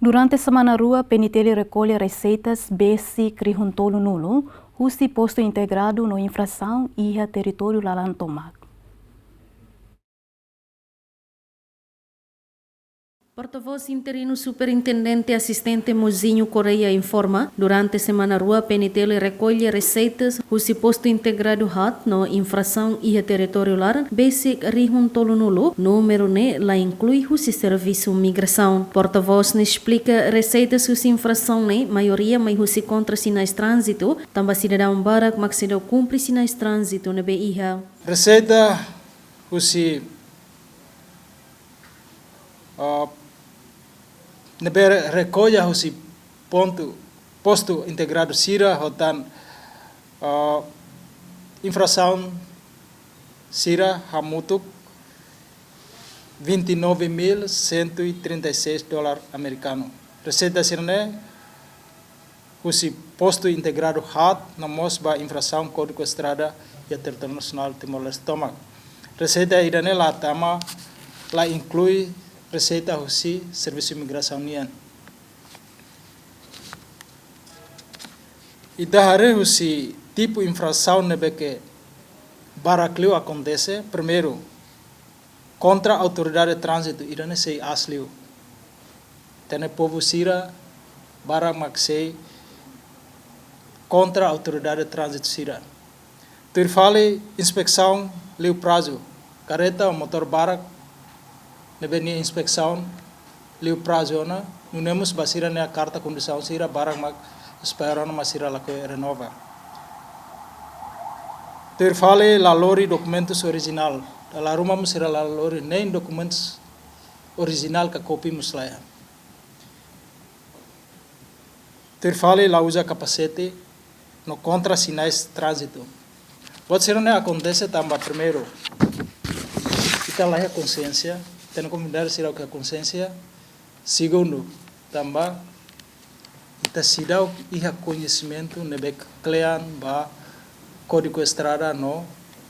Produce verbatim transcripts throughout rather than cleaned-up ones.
Durante semana rua, P N T L rekolla reseitas besik rihun tolunulu husi postu integradu no infrasaun iha territóriu laran tomak. Portavós interinu Superintendente Asistente Mozinho Correia informa, durante semana rua P N T L rekolla reseitas husi postu integradu haat no infrasaun iha territóriu laran besik rihun tolunulu, númeru ne'e la inklui husi servisu migrasaun. Portavós ne'e esplika, reseitas husi infrasaun ne'e maioria mai husi kontra sinais tránzitu, tanba sidadaun barak mak seidauk kumpre sinais tránzitu ne'ebé iha. Reseita husi, ah, ne'ebé rekolla husi pontu, postu integradu sira ho tan, ah, infrasaun sira hamutuk vinte e nove mil cento e trinta e seis dólar amerikanu. Reseita sira-ne'e husi postu integradu haat no mós ba infrasaun Kódigu Estrada iha territóriu nasionál Timor-Leste tomak. Reseita ida-ne'e la tama, la inklui reseita husi servisu migrasaun nian. Ita haree husi tipu infrasaun ne'ebé ke barak liu akontese, primeiru, kontra autoridade tránzitu, ida-ne'e sei aas liu. Ita-nia povu sira barak mak sei kontra autoridade tránzitu sira. Tuir fali inspesaun liu prazu, karreta ou motór barak ne'ebé nia inspesaun liu prazu ona, nune'e mós ba sira-nia karta kondusaun sira barak mak expire ona, mak sira lakohi renova. Tuir fali la lori dokumentus orijinál, dala ruma mós sira la lori nein dokumentus orijinál ka kópia mós laiha. Tuir fali la uza kapasete no kontra sinais tránzitu. Buat sira-ne'e akontese tanba primeiru, ita laiha konxiénsia, ita-nia komunidade seidauk iha konxiénsia. Segundu, tanba ita seidauk iha koñesimentu ne'ebé kle'an ba Kódigu Estrada no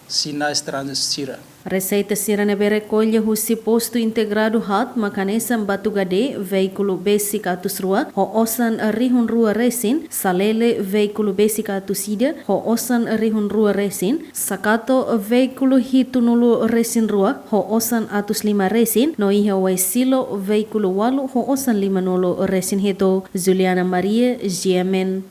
sinais tránzitu sira. Reseita sira ne'ebé rekolla husi postu integradu haat mak hanesan batu gadé, veíkulu besik atus rua ho osan rihun rua resin, salele, veíkulu besik atus ida ho osan rihun rua resin, sakato, veíkulu hitunulu-resin-rua ho osan atus lima resin, no iha wai-silo, veíkulu ualu ho osan limanulu-resin-hitu. Juliana Maria, G M N.